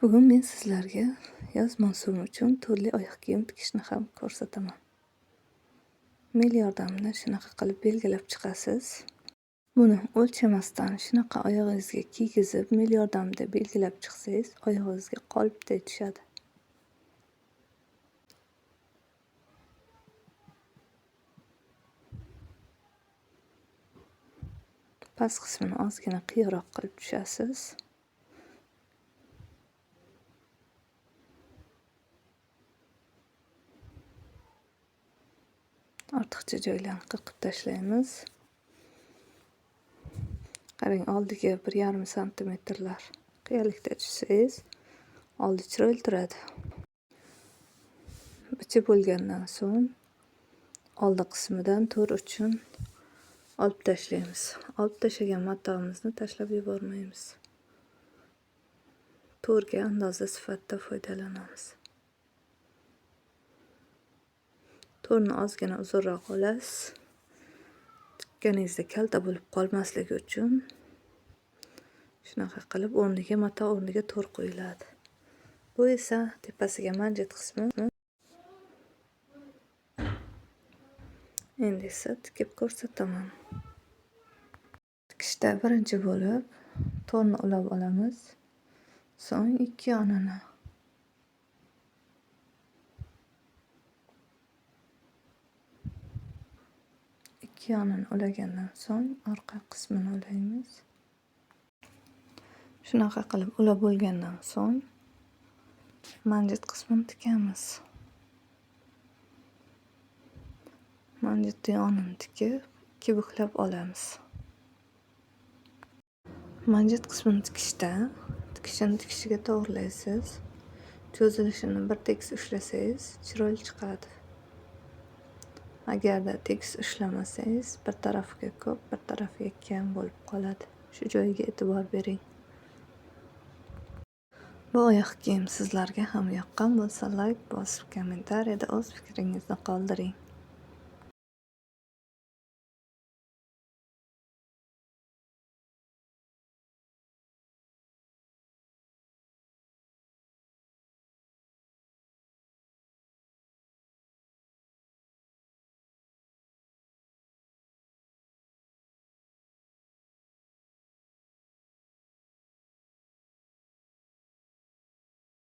Bugun men sizlarga yoz mavsumi uchun turli oyoq kiyim tikishni ham ko'rsataman. Mel yordamida shunaqa qilib belgilab chiqasiz. Buni o'lchamasdan shunaqa oyog'ingizga kiygizib, mel yordamida belgilab chiqsangiz, oyog'ingizga qolipday tushadi. Past qismini ozgina qiyoqroq qilib tushasiz. Ortiqcha joylarni qirqib tashlaymiz. Qarang, oldiga 1,5 santimetrlar qiyalikda tushsangiz, oldi chiroyli turadi. Bichib bo'lgandan so'ng oldi qismidan to'r uchun olib tashlaymiz. Olib tashlagan matomizni tashlab yubormaymiz. To'rga andoza sifatida foydalanamiz. To'rni ozgina uzunroq olasiz. Tikkaningizda kalta bo'lib qolmasligi uchun shunaqa qilib o'rniga mato, o'rniga to'r qo'yiladi. Bu esa tepasiga manjet qismi. Endi esa tikib ko'rsataman. Tikishda birinchi bo'lib to'rni ulab olamiz. So'ng ikki yonini. Ikki yonini ulagandan so'ng orqa qismini ulaymiz. Shunaqa qilib ulab bo'lgandan so'ng manjet qismini tikamiz. Manjetni yonini tikib, ikki buklab olamiz. Manjet qismini tikishda tikishini tikishiga to'g'rilaysiz. Cho'zilishini bir tekis ushlasangiz chiroyli chiqadi. Agarda tekis ushlamasangiz bir tarafiga ko'p, bir tarafiga kam bo'lib qoladi. Shu joyiga e'tibor bering. Bu oyoq kiyim sizlarga ham yoqqan bo'lsa, like bosib, kommentariyada o'z fikringizni qoldiring.